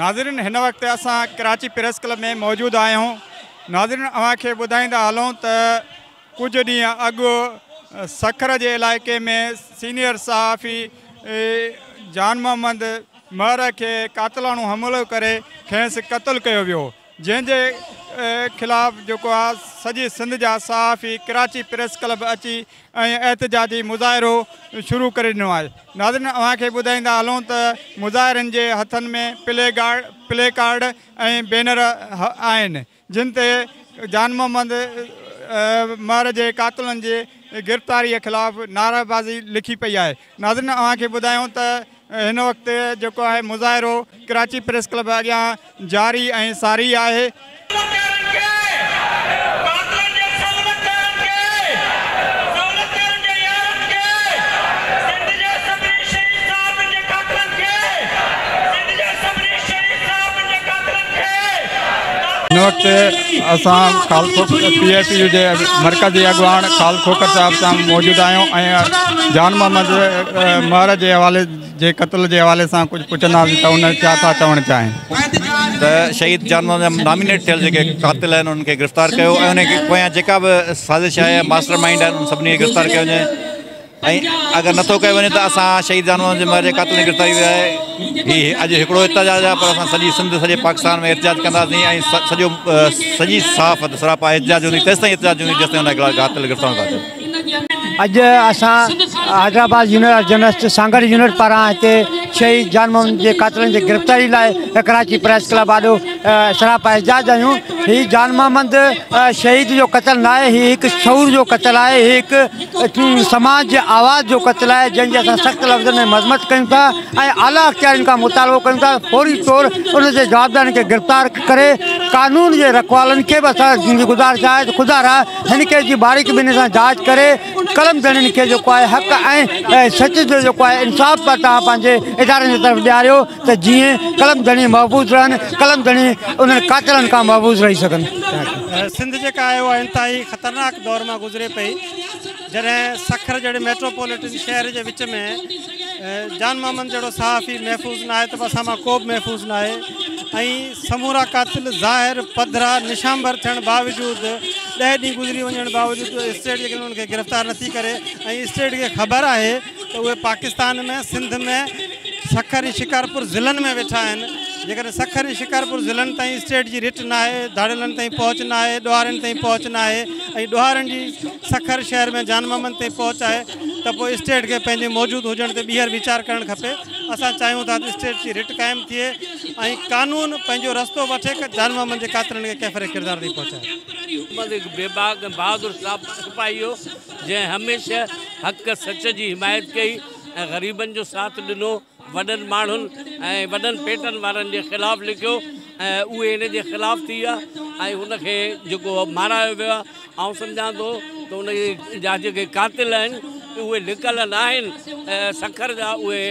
ناظرين هن وقت اسان ڪراچي پريس ڪلب ۾ موجود آهيون. ناظرين اوهان کي ٻڌائيندا هلون ته ڪجهه ڏينهن اڳ سکر جي علائقي ۾ سينيئر صحافي جان محمد مهر کي قاتلاڻو حملو ڪري کيس قتل ڪيو ويو، جنهن جي خلاف جيڪو آهي سڄي سنڌ جا صحافي ڪراچي پريس ڪلب اچي ۽ احتجاجي مظاهرو شروع ڪري ڏنو آهي. ناظرين اوهان کي ٻڌائيندا هلون ته مظاهرين جي هٿن ۾ پلي ڪارڊ ۽ بينر آهن، جن تي جان محمد مهر جي قاتلن جي گرفتاري خلاف نعريبازي لکي پئي آهي. ناظرين اوهان کي ٻڌايون ته هن وقت جيڪو آهي مظاهرو ڪراچي پريس ڪلب اڳيان جاري ۽ ساري آهي. هن وقت اسان پي اي پي جي مرڪزي اڳواڻ خالد کوکر صاحب سان موجود آهيون ۽ جان محمد مهر جي حوالي جي قتل جي حوالي سان ڪجهه پڇنداسين ته ان ڇا ٿا چوڻ چاهين. ته شهيد جان محمد جا نامينيٽ ٿيل جيڪي قاتل آهن انهن کي گرفتار ڪيو ۽ ان کي پويان جيڪا به سازش آهي ماسٽر مائنڊ آهن انهن سڀني کي گرفتار ڪيو وڃي ۽ اگر نٿو ڪيو وڃي ته اسان شهيد جان محمد جي مهر جي قاتلن جي گرفتاري لاء هي اڄ هڪڙو احتجاج آهي پر اسان سڄي سنڌ سڄي پاڪستان ۾ احتجاج ڪنداسين ۽ سڄو سڄي صحافت سراپا احتجاج هوندي تيستائين احتجاج هوندي جيستائين ان قاتل گرفتار نٿا ٿين. اڄ اسان Hyderabad unit of journalist Sanghar unit پاران هتي شهيد جان محمد جي قاتلن جي گرفتاري لاء ڪراچي پريس ڪلب آڏو سراپا احتجاج آهيون. هي جان محمد شهيد جو قتل ناهي، هي هڪ شعور جو قتل آهي، هي هڪ سماج جي آواز جو قتل آهي، جنهن جي اسان سخت لفظن ۾ مذمت ڪيون ٿا ۽ اعليٰ اختيارين کان مطالبو ڪيون ٿا فوري طور ان جي جوابدارن کي گرفتار ڪري قانون جي رکوالن کي به اسان جي گذارش آهي ته خدا را هن ڪيس جي باريڪ بيني سان جاچ ڪري قلم ڌڻين کي جيڪو آهي حق ۽ سچ جو جيڪو آهي انصاف توهان پنهنجي ادارن جي طرف ڏياريو ته جيئن قلم ڌڻي محفوظ رهن، قلم ڌڻي انهن قاتلن کان محفوظ رهي سگهن. سنڌ جيڪا آهي اها انتهائي خطرناڪ دور مان گذري پئي، جڏهن سکر جهڙي ميٽروپوليٽن شهر جي وچ ۾ جان محمد جهڙو صحافي محفوظ ناهي ته اسان مان ڪو به محفوظ ناهي ۽ سمورا قاتل ظاهر پڌرا نشانبر ٿيڻ باوجود 10 ڏينهن گذري وڃڻ باوجود اسٽيٽ جيڪڏهن انهن کي گرفتار نٿي ڪري ۽ اسٽيٽ کي خبر آهي ته اهي پاڪستان ۾ سنڌ ۾ سکر ۽ شڪارپور ضلعن ۾ ويٺا آهن، جيڪڏهن سکر ۽ شڪارپور ضلعن تائين اسٽيٽ جي رٽ ناهي، ڌاڙيلن تائين پهچ ناهي، ڏوهارين تائين پهچ ناهي ۽ ڏوهارين جي سکر شهر ۾ جان محمد تائين پهچ آهي ته پوء اسٽيٽ کي پنهنجي موجود هجڻ تي ٻيهر ويچار ڪرڻ کپي. اسان چاهيون ٿا ته اسٽيٽ جي رٽ قائم ٿئي ۽ قانون پنهنجو رستو وٺي جان محمد جي قاتلن کي ڪيفر ڪردار تائين پهچائي. محمد هڪ بيباڪ ۽ بهادر سپاهي هو، جنهن هميشه حق سچ جي حمايت ڪئي ۽ غريبن جو ساٿ ڏنو، وڏن ماڻهن ۽ وڏن پيٽن وارن جي خلاف لکيو ۽ اهي هن جي خلاف ٿي ويا ۽ هن کي جيڪو مارايو ويو آهي. آئون سمجهان ٿو ته ان جا جيڪي قاتل آهن اهي لڪل نه آهن، سکر جا اهي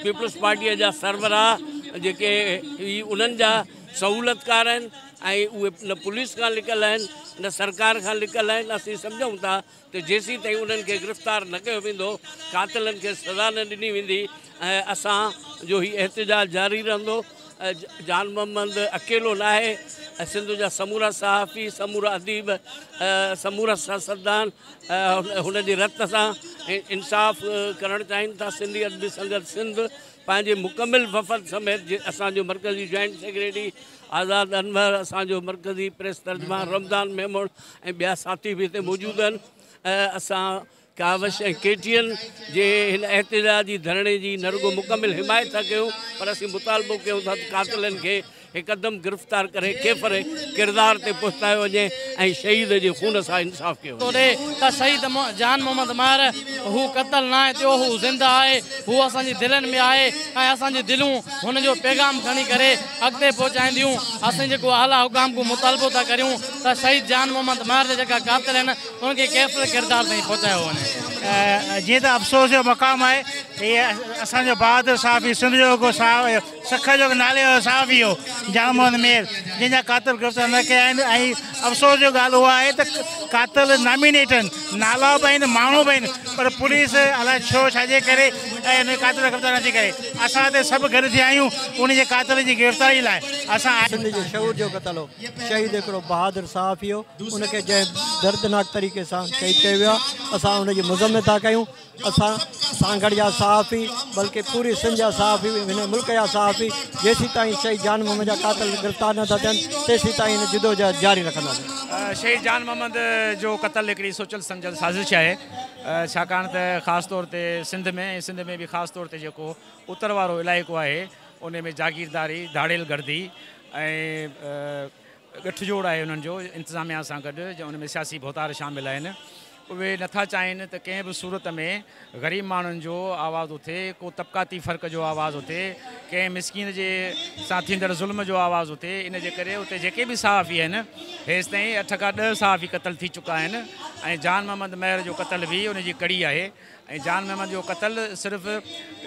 پيپلز پارٽيء جا سربراهه جيڪي هي انهن جا سهولتڪار آهن ۽ اهي نه پوليس کان لڪل آهن نه سرڪار کان لڪل آهن. اسين سمجهون ٿا ته جيسين تائين انهن کي گرفتار نه ڪيو ويندو، قاتلن کي سزا نه ڏني ويندي ۽ اسان جو هي احتجاج جاري رهندو. جان محمد اڪيلو ناهي، سنڌ جا سمورا صحافي، سمورا اديب، سمورا سياستدان هن جي رت سان انصاف ڪرڻ چاهين ٿا. سنڌي ادبي سنگت سنڌ پنهنجي مڪمل وفد سميت اسان جو مرڪزي جوائنٽ سيڪريٽري آزاد انور، اسان جو مرڪزي پريس ترجمان رمضان ميمڻ ۽ ٻيا ساٿي به هتي موجود آهن. اسان ڪاوش ۽ ڪي ٽي اين جي هن احتجاجي ڌرڻي جي نه رڳو مڪمل حمايت ٿا ڪيون پر اسين مطالبو ڪيون ٿا ته قاتلن کي هڪدم گرفتار ڪري ڪيفر ڪردار تي پهچايو وڃي ۽ شهيد جي خون سان انصاف ڪيو وڃي. ٿو ڏي ته شهيد جان محمد مهر هو قتل ناهي ٿيو، هو زنده آهي، هو اسان جي دلين ۾ آهي ۽ اسان جون دلون هن جو پيغام کڻي ڪري اڳتي پهچائينديون. اسين جيڪو اعليٰ حڪام کان مطالبو ٿا ڪريون ته شهيد جان محمد مهر جا جيڪا قاتل آهن انهن کي ڪيفر ڪردار تائين پهچايو وڃي. جيئن ته افسوس جو مقام آهي هي اسان جو بهادر صحافي سنڌ جو هڪ سکر جو نالي وارو صحافي هو جان محمد مهر، جنهن جا قاتل گرفتار نه ڪيا آهن. ۽ افسوس جو ڳالهه اها آهي ته قاتل نامينيٽ آهن، نالا به آهن، ماڻهو به آهن، پر پوليس الائي ڇو ڇا جي ڪري ۽ ان قاتل گرفتار نٿي ڪري. اسان هتي سڀ گڏ ٿيا آهيون ان جي قاتل جي گرفتاري لاء. اسان سنڌ جي شعور جو قتل هو. شهيد هڪڙو بهادر صحافي هو، ان کي جنهن دردناڪ طريقي سان شهيد ڪيو ويو آهي، اسان ان جي مذمت ٿا ڪيون. اسان سانگهڙ جا صحافي بلڪه پوري سنڌ جا صحافي، هن ملڪ جا صحافي جيسين تائين شهيد جان محمد جا قاتل گرفتار نه ٿا ٿين تيسين تائين هن جدوجهد جاري رکنداسين. شهيد جان محمد جو قتل هڪڙي سوچيل سمجهيل سازش آهي، ڇاڪاڻ ته خاص طور تي سنڌ ۾ ۽ سنڌ ۾ به خاص طور تي جيڪو اتر وارو علائقو آهي ان ۾ جاگيرداري، ڌاڙيل گردي ۽ ڳٺ جوڙ آهي انهن جو انتظاميا سان گڏ، ان ۾ سياسي ڀوتار شامل آهن. اهي نٿا چاهين ته ڪنهن به صورت ۾ غريب ماڻهن جو آواز اٿي، ڪو طبقاتي فرق جو آواز اٿي، ڪنهن مسڪين جي سان ٿيندڙ ظلم جو آواز اٿي. ان جي ڪري اتي جيڪي به صحافي آهن، هيستائين 8 کان 10 صحافي قتل ٿي چڪا آهن ۽ جان محمد مهر جو قتل به ان جي ڪڙي آهي. ۽ جان محمد جو قتل صرف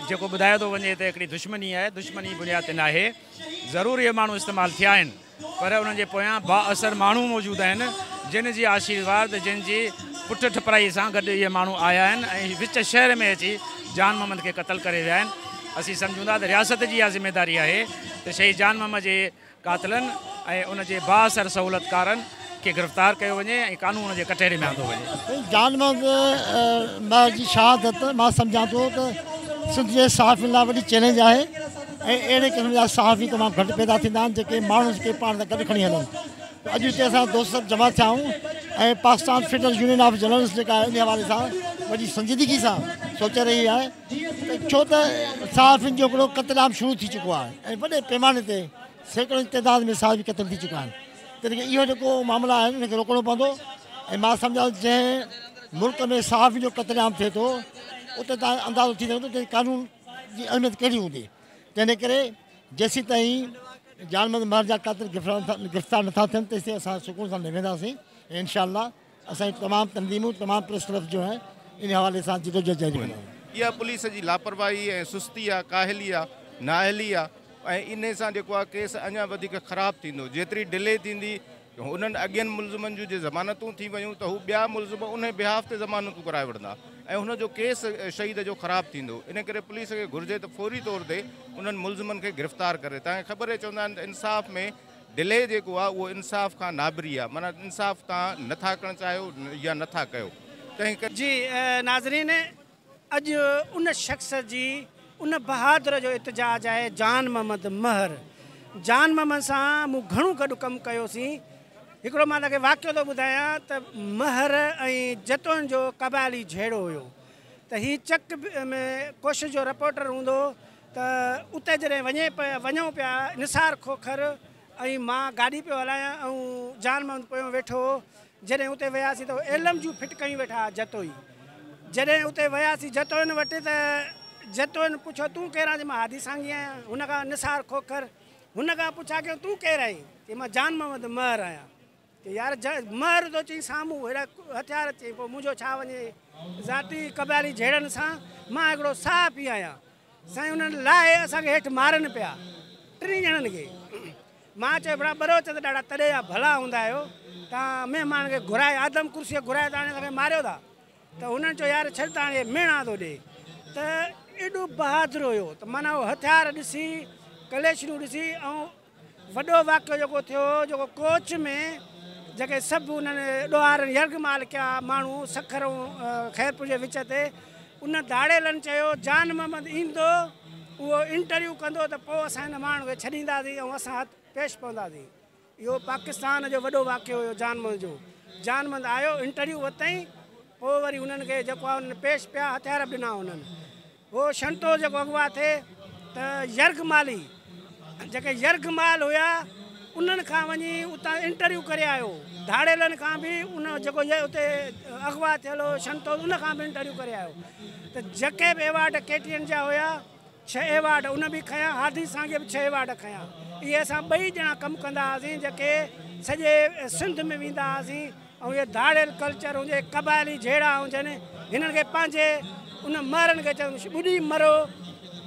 جيڪو ٻڌايو ٿو وڃي ته هڪڙي دشمني آهي، دشمني بنياد تي ناهي. ضرور اهي ماڻهو استعمال ٿيا آهن، پر انهن جي پويان بااثر ماڻهو موجود آهن، جن جي آشيرواد، جن جي پٺ ٺپرائي سان گڏ اهي ماڻهو آيا آهن ۽ وچ شهر ۾ اچي جان محمد کي قتل ڪري ويا آهن. اسين سمجهون ٿا ته رياست جي اها ذميداري آهي ته شهيد جان محمد جي قاتلن ۽ ان جي بااثر سهولتڪارن کي گرفتار ڪيو وڃي ۽ قانون جي ڪٽهڙي ۾ آندو وڃي. جان محمد مهر جي شهادت مان سمجهان ٿو ته سنڌ جي صحافين لاء وڏي چئلينج آهي ۽ اهڙي قسم جا صحافي تمام گهٽ پيدا ٿيندا آهن جيڪي ماڻهن کي پاڻ سان گڏ کڻي هلن. اڄ هتي اسان دوست سڀ جمع ٿيا آهيون ۽ Pakistan federal union of journalist جيڪا آهي ان حوالي سان وڏي سنجيدگي سان سوچي رهي آهي ته ڇو ته صحافين جو هڪڙو قتل عام شروع ٿي چڪو آهي ۽ وڏي پيماني تي سيڪڙن جي تعداد ۾ صحافي قتل ٿي چڪا آهن. تنهن ڪري اهو جيڪو معاملا آهن ان کي روڪڻو پوندو ۽ مان سمجهان ٿو جنهن ملڪ ۾ صحافين جو قتل عام ٿئي ٿو اتي تان اندازو ٿي سگهي ٿو ته قانون جي اهميت ڪهڙي هوندي. تنهن ڪري جيسين تائين جان محمد مهر جا قاتل گرفتار نٿا ٿين تيسين اسان سڪون سان نه وينداسين ۽ انشاء الله اسان جون تمام تنظيمون تمام پريس ڪلبس جو آهن ان حوالي سان جدوجهد جاري رکنداسين. اها پوليس جي لاپرواهي ۽ سستي آ، ڪاهلي آ، نااهلي آ ۽ انهي سان جيڪو آ ڪيس اڃا وڌيڪ خراب ٿيندو. جيتري ڊلي ٿيندي انهن اڳين ملزمن جون جي ضمانتون ٿي ويون ته هو ٻيا ملزم انهي بيهاف تي ضمانتون ڪرائي وٺندا ۽ هن جو ڪيس شهيد جو خراب ٿيندو. انهي ڪري پوليس کي گهرجي ته فوري طور تي انهن ملزمن کي گرفتار ڪري. توهان کي خبر آهي چوندا آهن ته انصاف ۾ ڊلي جيڪو آهي اهو انصاف کان نابري آهي، معنيٰ انصاف توهان نٿا ڪرڻ چاهيو يا نٿا ڪيو تنهن ڪري. جي ناظرين اڄ ان شخص جي ان بهادر جو احتجاج آهي جان محمد مهر. جان محمد سان مون گهڻو گڏ ڪم ڪيوسين. هڪڙو مان توهان کي واقعو ٿو ٻڌايان ته مهر ۽ جتوئين جو قبائلي جهيڙو هيو ته هي چڪ ۾ ڪوشش جو رپورٽر هوندو ته اتي جڏهن وڃي پيا وڃون پيا نثار کوکر ۽ مان گاڏي پيو هلايان ۽ جان محمد پويان ويٺو هو. جڏهن اتي وياسين ته ايلم جون ڦٽ ڪيون ويٺا هئا جتوئي. جڏهن اتي وياسين جتوئين وٽ ته جتوئين پڇيو تون ڪير آهين؟ مان هادي سانگي آهيان. هن کان نثار کوکر هن کان پڇا ڪيو تون ڪير آهين؟ چي مان جان محمد مهر آهيان. چي يار مهر ٿو چئين سامهون هيڏا هٿيار چئين پوء منهنجو ڇا وڃي ذاتي قبائلي جهيڙن سان، مان هڪڙو صحافي آهيان. سائين انهن لاهي اسان کي هيٺ مارن پيا ٽنهي ڄڻن کي. مان چيو ڀلا ٻروچ ته ڏاڍا تڏي جا ڀلا هوندا آهيو، توهان مهمان کي گهرائي آدم ڪرسي کي گهرائي ته هاڻي اسان کي ماريو ٿا. ته هنن چيو يار ڇڏ ته هاڻي ميڻا ٿو ڏي. ته ايڏو بهادر هيو ته معنيٰ اهو هٿيار ڏسي ڪليشرون ڏسي ۽ وڏو واقعو جيڪو ٿيو جيڪو ڪوچ ۾ جيڪي سڀ انهن ڏوهارن يرغمال ڪيا ماڻهو سکر ۽ خيرپور جي وچ تي، ان ڌاڙيلن چيو جان محمد ايندو اهو انٽرويو ڪندو ته پوء اسان هن ماڻهو کي ڇڏينداسين ۽ اسان هٿ پيش پونداسين. اهو پاڪستان جو وڏو واقعو هيو جان محمد جو. جان محمد آيو انٽرويو ورتائين پوء وري انهن کي جيڪو آهي انهن پيش پيا هٿيار به ڏنا انهن. هو شنتو جيڪو اغوا ٿئي ته يرغمالي جيڪي يرغمال هيا انهن کان وڃي اتان انٽرويو ڪري آيو. ڌاڙيلن کان به ان جيڪو اتي اغوا ٿيل هو شنتو ان کان به انٽرويو ڪري آيو. ته جيڪي به ايوارڊ ڪي ٽي اين جا هيا 6 ايوارڊ ان به کنيا، هادي سانگي به 6 ايوارڊ کنيا. اهي اسان ٻئي ڄڻا ڪم ڪندا هئاسين جيڪي سڄي سنڌ ۾ ويندا هئاسين ۽ اهي ڌاڙيل ڪلچر هجي قبائلي جهيڙا هجن هنن کي پنهنجي ان مهرن کي چوندو ٻڏي مرو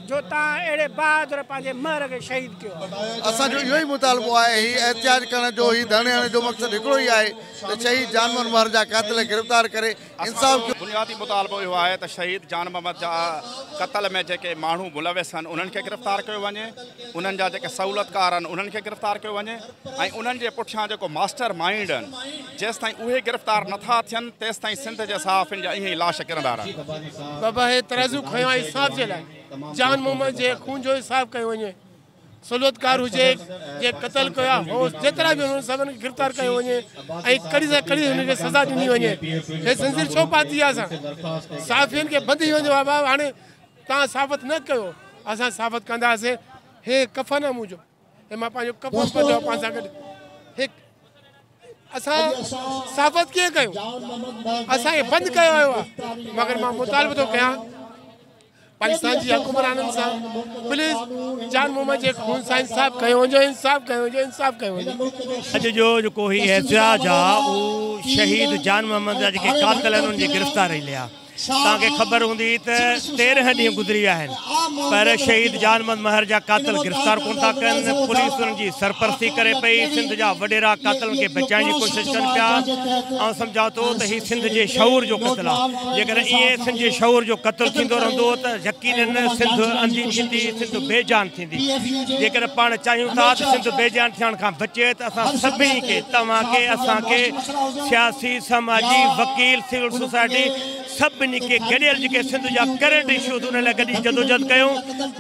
جو توهان اهڙي بهادر پنهنجي مهر کي شهيد ڪيو آهي. اسان جو اهو ئي مطالبو آهي، هي احتجاج ڪرڻ جو، هي ڌرڻي هڻڻ جو مقصد هڪڙو ئي آهي ته شهيد جان محمد مهر جا قاتل گرفتار ڪري انصاف ڪيو. بنيادي مطالبو اهو آهي ته شهيد جان محمد جا قتل ۾ جيڪي ماڻهو ملوث آهن انهن کي گرفتار ڪيو وڃي، انهن جا جيڪي سهولتڪار آهن انهن کي گرفتار ڪيو وڃي ۽ انهن جي پٺيان جيڪو ماسٽر مائينڊ آهن جيستائين اهي گرفتار نٿا ٿين تيستائين سنڌ جي صحافين جا ائين ئي لاش ڪرندا رهندا. بابا هي ترازو کنيو آهي انصاف جي لاء، جان محمد جي خون جو حساب ڪيو وڃي، سهولتڪار هجي جنهن قتل ڪيو آهي هو جيترا به انهن سڀن کي گرفتار ڪيو وڃي ۽ ڪڙي سان ڪڙي هن کي سزا ڏني وڃي. هي زنجير ڇو پاتي آهي اسان صحافين کي بند ٿي وڃو بابا هاڻي توهان صحافت نه ڪيو اسان صحافت ڪنداسين. هي ڪفن آهي منهنجو، هي مان پنهنجو ڪفن پاتو آهي پاڻ سان گڏ. هي اسان صحافت ڪيئن ڪيون، اسان کي بند ڪيو ويو آهي. مگر مان مطالبو ٿو ڪيان پاڪستان جي حڪمرانن سان، پليز جان محمد جي خون سان انصاف ڪيو وڃي، انصاف ڪيو وڃي، انصاف ڪيو وڃي. اڄ جو جيڪو هي احتجاج آ اهو شهيد جان محمد جا جيڪي قاتل آهن انهن جي گرفتاري لئي آ. توهان کي خبر هوندي ته 13 ڏينهن گذري ويا آهن پر شهيد جان محمد مهر جا قاتل گرفتار ڪونه ٿا ڪن، پوليس انهن جي سرپرستي ڪري پئي، سنڌ جا وڏيرا قاتلن کي بچائڻ جي ڪوشش ڪن پيا. آئون سمجهان ٿو ته هي سنڌ جي شعور جو قتل آ، جيڪڏهن ائين سنڌ جي شعور جو قتل ٿيندو رهندو ته يقينن سنڌ انڌي ٿيندي، سنڌ بي جان ٿيندي. جيڪڏهن پاڻ چاهيون ٿا ته سنڌ بي جان ٿيڻ کان بچي ته اسان سڀني کي، توهان کي، اسان کي، سياسي، سماجي، وڪيل، سول سوسائٽي، سڀني کي گڏيل جيڪي سنڌ جا ڪرنٽ اشوز انهن لاء گڏجي جدوجهد ڪيون.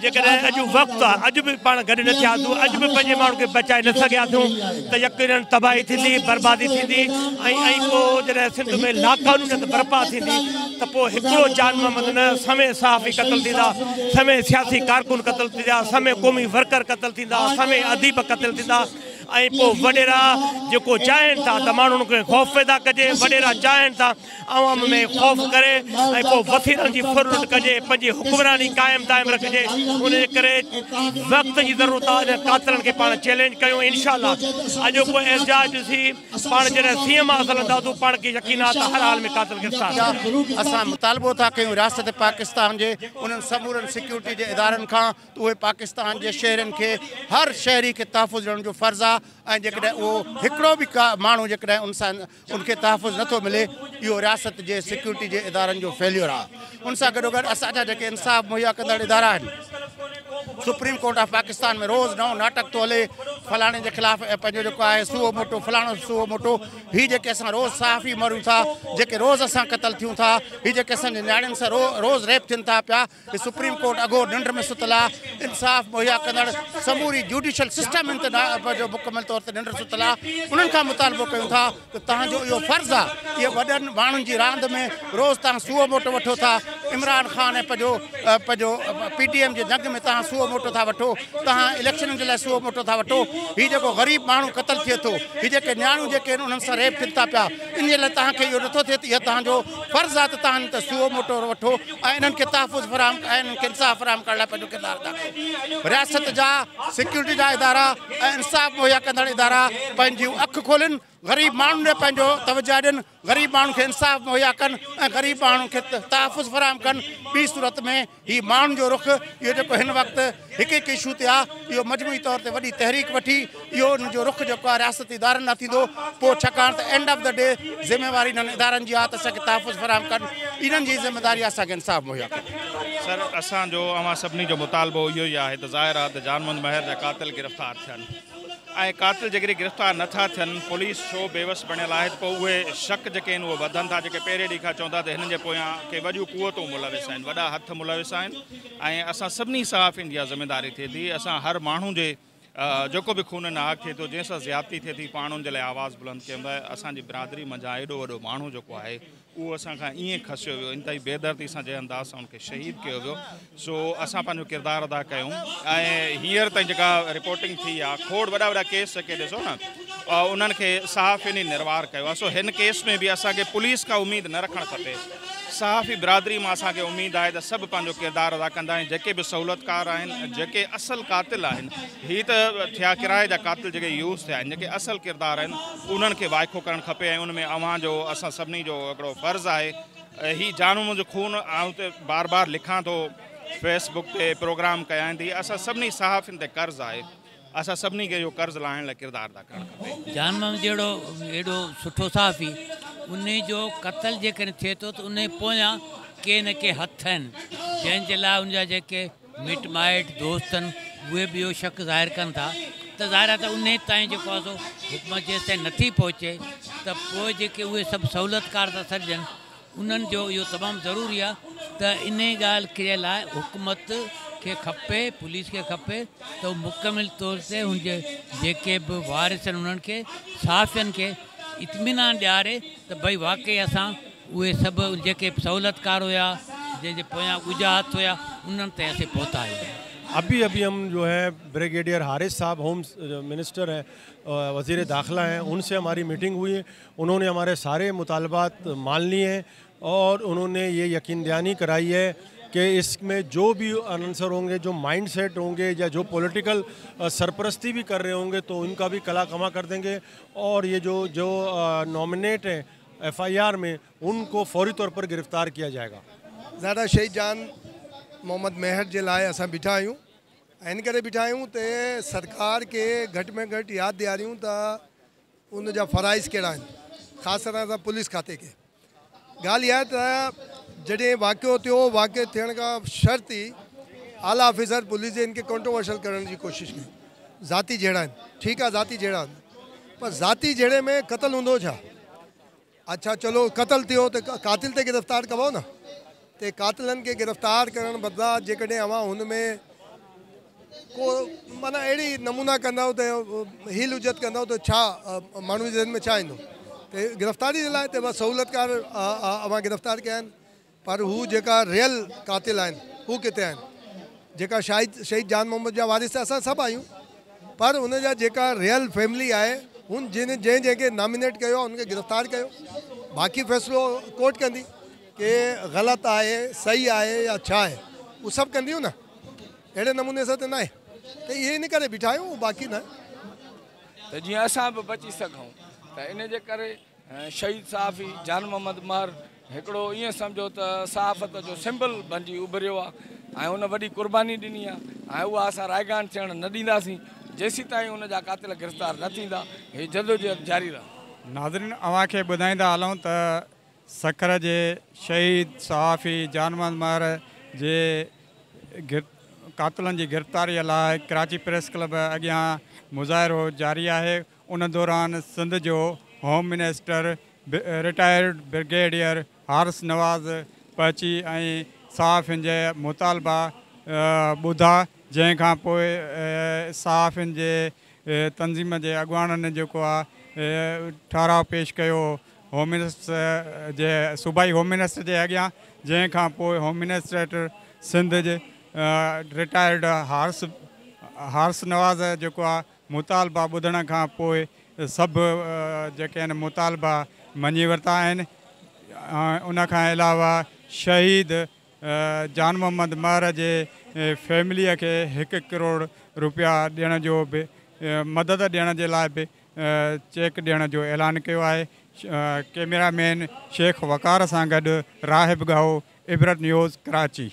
جيڪڏهن اڄ وقت آ، اڄ به پاڻ گڏ نه ٿياسون، اڄ به پنهنجي ماڻهن کي بچائي نه سگهياسون ته يقينن تباهي ٿيندي، بربادي ٿيندي ۽ ۽ پوء جڏهن سنڌ ۾ لاقانونيت برپا ٿيندي ته پوء هڪڙو جان محمد نه سوين صحافي قتل ٿيندا، سوين سياسي ڪارڪن قتل ٿيندا، سوين قومي ورڪر قتل ٿيندا، سوين اديب قتل ٿيندا ۽ پوء وڏيرا جيڪو چاهين ٿا ته ماڻهن کي خوف پيدا ڪجي، وڏيرا چاهين ٿا عوام ۾ خوف ڪري ۽ پوء وسيلن جي ڦرلٽ ڪجي، پنهنجي حڪمراني قائم دائم رکجي، ان جي ڪري وقت جي ضرورت آهي انهن قاتلن کي پاڻ چئلينج ڪيون، انشاء الله اڄوڪو احتجاج ڏسي پاڻ جڏهن سي ايم آفيس هلنداسون پاڻ کي يقين آهي ته هر حال ۾ قاتل گرفتار ٿيندا. اسان مطالبو ٿا ڪيون رياست پاڪستان جي انهن سمورن سيڪيورٽي جي ادارن کان ته اهي پاڪستان جي شهرين کي هر شهري کي تحفظ ڏيڻ جو فرض آهي ۽ جيڪڏهن اهو هڪڙو به ماڻهو جيڪڏهن ان سان ان کي تحفظ نٿو ملي اهو رياست جي سيڪيورٽي جي ادارن جو فيليور آهي. ان سان گڏوگڏ اسان جا جيڪي انصاف مهيا ڪندڙ ادارا آهن سپريم ڪورٽ آف پاڪستان ۾ روز نئون ناٽڪ ٿو هلي فلاڻي جي خلاف پنهنجو جيڪو آهي سوئو موٽو فلاڻو سوئو موٽو هي جيڪي اسان روز صحافي مرون ٿا جيڪي روز اسان قتل ٿيون ٿا هي جيڪي اسان جي نياڻين سان روز ريپ ٿين ٿا پيا هي سپريم ڪورٽ اگهور ننڊ ۾ ستل آ، انصاف مهيا ڪندڙ سموري جوڊيشل سسٽم جو مڪمل طور تي ننڊ ستل آ، انهن کان مطالبو ڪيون ٿا ته توهان جو اهو فرض آ اهي وڏن ماڻهن جي راند ۾ روز توهان سوئو موٽو وٺو ٿا، عمران خان ۽ پنهنجو پنهنجو پي ڊي ايم جي جنگ ۾ توهان سوئو موٽو ٿا وٺو، توهان اليڪشنن جي لاء سوئو موٽو ٿا وٺو، هي جيڪو غريب ماڻهو قتل ٿئي ٿو، هي جيڪي نياڻيون جيڪي آهن انهن سان ريپ ٿين ٿا پيا، انهي لاء توهان کي اهو نٿو ٿئي ته اهو توهان جو فرض آ ته توهان ان تي سوئو موٽو وٺو ۽ انهن کي تحفظ فراهم ۽ انهن کي انصاف فراهم ڪرڻ لاء پنهنجو ڪردار ادا ڪيو. رياست جا سيڪيورٽي جا ادارا ۽ انصاف مهيا ڪندڙ ادارا پنهنجيون اک کولين، غريب ماڻهن ڏي پنهنجو توجهه ڏين، غريب ماڻهن کي انصاف مهيا ڪن ۽ غريب ماڻهن کي تحفظ فراهم ڪن، ٻي صورت ۾ هي ماڻهن جو رخ اهو جيڪو هن وقت هڪ هڪ اشو تي آ اهو مجموعي طور تي وڏي تحريڪ وٺي اهو ان جو رخ جيڪو آ رياستي ادارن ڏانهن ٿيندو پوء ڇاڪاڻ ته اينڊ آف the D ذميواري انهن ادارن جي آ ته اسان کي تحفظ فراهم ڪن انهن جي ذميواري آ اسان کي انصاف مهيا ڪن. سر اسان جو اوهان سڀني جو مطالبو اهو ئي آهي ته ظاهر آ ته جان محمد مهر جا قاتل گرفتار ٿين. ۽ قاتل جيڪڏهن گرفتار نه ٿا ٿين، پوليس ڇو بيوس بڻيل آهي ته پوء اهي شڪ جيڪي آهن اهي وڌن ٿا، جيڪي پهرين ڏينهن کان چون ٿا ته هنن جي پويان ڪي وڏيون قوتون ملوث آهن، وڏا هٿ ملوث آهن ۽ اسان سڀني صحافين جي اها ذميداري ٿئي ٿي، اسان هر ماڻهو جي جيڪو به خون ناحق ٿئي ٿو، جنهن سان زيادتي ٿئي ٿي، پاڻ ان جي لاء آواز بلند ڪيون ٿا، اسان جي برادري منجهان ايڏو وڏو ماڻهو جيڪو آهي اهو اسان کان ائين کسيو ويو، انتهائي بيدردي سان جنهن انداز سان ان کي شهيد ڪيو ويو، سو اسان پنهنجو ڪردار ادا ڪيون ۽ هينئر تائين جيڪا رپورٽنگ ٿي آهي، کوڙ وڏا وڏا ڪيس جيڪي ڏسو نه انهن کي صحافين ئي نروار ڪيو آهي، سو هن ڪيس ۾ به اسان کي پوليس کان اميد نه رکڻ کپي، صحافي برادري مان اسان کي اميد آهي ته سڀ پنهنجو ڪردار ادا ڪندا ۽ جيڪي به سهولتڪار آهن، جيڪي اصل قاتل آهن، هي ته ٿيا ڪرائي جا قاتل جيڪي يوز ٿيا آهن، جيڪي اصل ڪردار آهن انهن کي وائکو ڪرڻ کپي ۽ ان ۾ اوهان جو اسان سڀني جو هڪڙو فرض آهي. هي جانو منهنجو خون آئون ته بار بار لکان ٿو فيس بڪ تي پروگرام ڪيائين ٿي. اسان سڀني صحافين تي قرض آهي، اسان سڀني کي اهو قرض لاهڻ لاء ڪردار ادا ڪرڻ کپي. جان محمد جهڙو ايڏو سٺو صحافي انهي جو قتل جيڪڏهن ٿئي ٿو ته انهي پويان ڪي نه ڪي هٿ آهن جنهن جي لاء ان جا جيڪي مٽ مائٽ دوست آهن اهي به اهو شڪ ظاهر ڪن ٿا ته ظاهر آهي ته انهي تائين جيڪو آهي سو حڪومت جيستائين نٿي پهچي ته پوء جيڪي اهي سڀ سهولتڪار ٿا سڏجن انهن جو اهو تمام ضروري آهي ته انهي ڳالهه کي لاء حڪومت کي کپي پوليس کي کپي ته هو مڪمل طور تي هن جي جيڪي به وارث آهن انهن کي صحافين کي اطمينان ڏياري ته ڀئي واقعي اسان اهي سڀ جيڪي سهولتڪار هيا جنهن جي پويان ڳجها هٿ هيا انهن تائين اسين پهتا آهيون. ابهي ابهي هم جو هي بريگيڊيئر حارث صاحب هوم منسٽر هين وزير داخله هين ان سي هماري ميٽنگ هئي انهون ني هماري ساري مطالبات مان ليي هين اور انهون ني يه يقين دهاني ڪرائي هي ڪي اس مين جو بهي عنصر هونگي جو مائنڊ سيٽ هونگي يا جو پوليٽيڪل سرپرستي بهي ڪر رهي هونگي تو ان ڪا بهي ڪلا ڪما ڪر دينگي اور يه جو جو نومينيٽ هين ايف I R مين ان ڪو فوري طور پر گرفتار ڪيا جائي گا. زاهده شهيد جان محمد مهر جي لاء اسان بيٺا آهيون ۽ ان ڪري بيٺا آهيون ته سرڪار کي گهٽ ۾ گهٽ ياد ڏياريون ته ان جا فرائض ڪهڙا آهن خاص طرح سان پوليس کاتي کي. ڳالهه اها آهي ته جڏهن واقعو ٿيو واقعي ٿيڻ کان شرط ئي اعليٰ آفيسر پوليس جي ان کي ڪنٽروورشل ڪرڻ جي ڪوشش ڪئي. ذاتي جهيڙا آهن ٺيڪ آهي ذاتي جهيڙا آهن پر ذاتي جهيڙي ۾ قتل هوندو ڇا؟ اڇا چلو قتل ٿيو ته قاتل ته گرفتار ڪبو نه ته قاتلن کي گرفتار ڪرڻ بدران جيڪڏهن اوهان هن ۾ ڪو معنيٰ اهڙي نمونا ڪندؤ ته حيل حجت ڪندؤ ته ڇا ماڻهو جي ذهن ۾ ڇا ايندو ته گرفتاري جي لاء ته بس سهولتڪار اوهان گرفتار ڪيا آهن پر هو جيڪا ريئل قاتل آهن هو ڪٿي آهن جيڪا شاهد شهيد جان محمد جا وارث اسان سڀ آهيون پر ان جا جيڪا ريئل فيملي آهي هن جن جنهن جنهن کي نامينيٽ ڪيو آهي ان کي گرفتار ڪيو باقي فيصلو ڪورٽ ڪندي ڪي غلط آهي صحيح آهي يا ڇا آهي هو سڀ ڪنديون نه اهڙي نموني سان ته ناهي ته اهي ان ڪري بيٺا آهيون باقي نه. ته جيئن اسان به بچي سگهون ته ان جي ڪري شهيد صحافي جان محمد مهر هڪڙو ائين سمجهو ته صحافت جو سمبل بنجي اڀريو آهي ۽ ان وڏي قرباني ڏني آهي ۽ اها اسان رائگان ٿيڻ نه ڏينداسين جيسيتائين ان جا قاتل گرفتار نه ٿيندا هي جدوجهد جاري رهندي. ناظرين اوهان کي ٻڌائيندا هلون ته سکر جي شهيد صحافي جان محمد مهر جي قاتلن جي گرفتاري لاء ڪراچي پريس ڪلب اڳيان مظاهرو جاري آهي ان دوران سنڌ جو home minister retired brigadier Haris Nawaz پهچي ۽ صحافين جي مطالبا ٻڌا جنهن کان پوء صحافين جي تنظيم جي اڳواڻن جيڪو آهي ٺهراء پيش ڪيو هوم منسٽر جي صوبائي هوم منسٽر جي اڳيان جنهن کان پوء هوم منسٽر سنڌ جي رٽائرڊ حارث حارث نواز جيڪو آهي مطالبا ٻڌڻ کان پوء سڀ جيڪي آهن مطالبا مڃي ورتا آهن ان کان علاوه شهيد جان محمد مهر جي فيمليء کي هڪ ڪروڙ روپيا ڏيڻ جو به مدد ڏيڻ جي لاء به چيڪ ڏيڻ جو اعلان ڪيو آهي ڪئميرا مين شيخ وقار سان گڏ راهب ڳاهو عبرت نيوز ڪراچي.